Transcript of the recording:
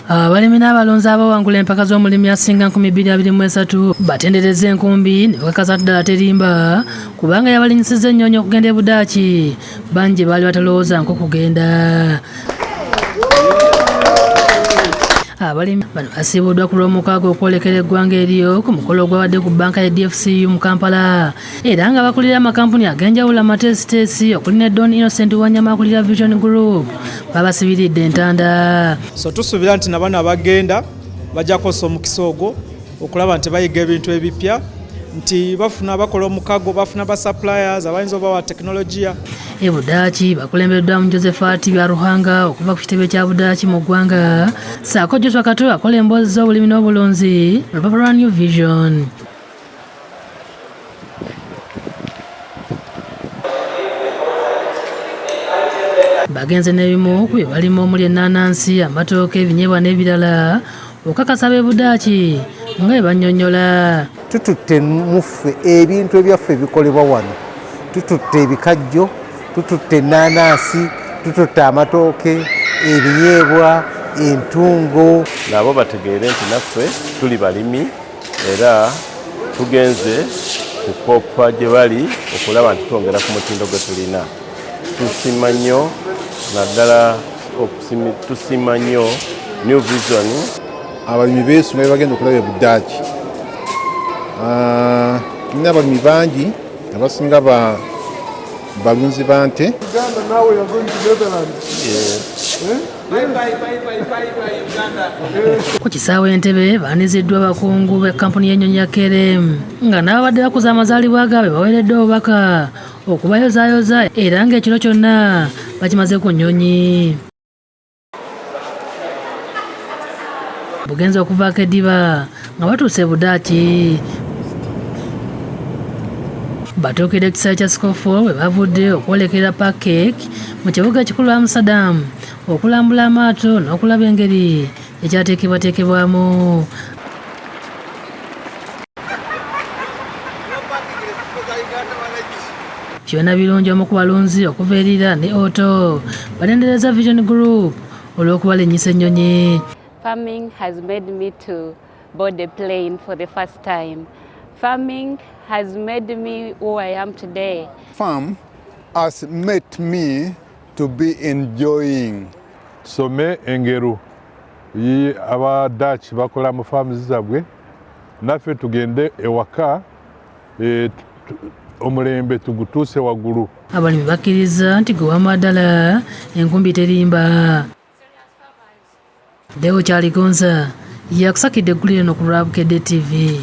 Abalimi n'abalunzi abawangula empaka z'omulimi asinga 2023 batenderezza enkumbi ne bakakasa nti ddala terimba kubanga yabalinyisizza ennyonyi okugenda e Budaaki bangi baali batalowooza nk'okugenda. Abalimi bano basiibuddwa ku Lwomukaaga okwolekera eggwanga eryo ku mukolo ogwabadde ku bbanka ya DFCU mu Kampala era nga bakulira amakampuni ag'enjawulo amateesiteesi okuli ne Don Innocent Wanyama akulira Vision Group babasibiridde entanda. So tusuubira nti nabano abagenda bajja kukozesa omukisa ogwo okulaba nti bayiga ebintu ebipya, nti bafuna bakola omukago, bafuna ba suppliers abayinza obawa tekinologiya. E Budaaki bakulembeddwamu Josephat Byaruhanga okuva ku kitebe kya Budaaki mu ggwanga ssaako Joshua Kato akola emboozi z'obulimi n'obulunzi mu lupapula lwa New Vision. Bagenze n'ebimu ku bye balima omuli ennaanansi, amatooke, ebinyeebwa n'ebirala okukakasa ab'e Budaaki nga bwe bannyonnyola. Tututte muffe ebintu ebyaffe ebikolebwa wano, tututte ebikajjo, tututte ennaanansi, tututte amatooke, ebinyeebwa, entungo. Nabo bategeere nti naffe tuli balimi era tugenze kukoppa gye bali okulaba nti twongera ku mutindo gwe tulina. Tusiima nnyo naddala tusiima nnyo New Vision. Abalimi beesunga bye bagenda okulaba e Budaaki. Tulina abalimi bangi abasinga balunzi ba nte. Ku kisaawe Entebbe baaniziddwa abakungu ba kkampuni y'ennyonyi ya KLM nga n'ababadde bakuza amazaalibwa gaabwe baweereddwa obubaka okubayozaayoza era ng'ekiro kyonna bakimaze ku nnyonyi. Bugenze okuvaako eddiba nga batuuse e Budaaki. Batuukidde ku kisaawe kya Schiphol we bavudde okwolekera Parkheck mu kibuga ekikulu Amsterdam okulambula amaato n'okulaba engeri ekyateekebwateekebwamu. Fiona Birungi omu ku balunzi okuva e Lira ne Otto batendereza Vision Group olw'okubalinnyisa ennyonyi. Farming has made me to board a plane for the first time. Farming has made me who I am today. Farm has made me to be enjoying. Tusome engero yi aba Dutch bakola mu farms zabwe, naffe tugende ewaka omulembe tugutuuse waggulu. Abalimi bakkiriza nti gwe wamma ddala enkumbi terimba. Deo Kyaligonza yakusakidde eggulire eno ku lwa Bukedde TV.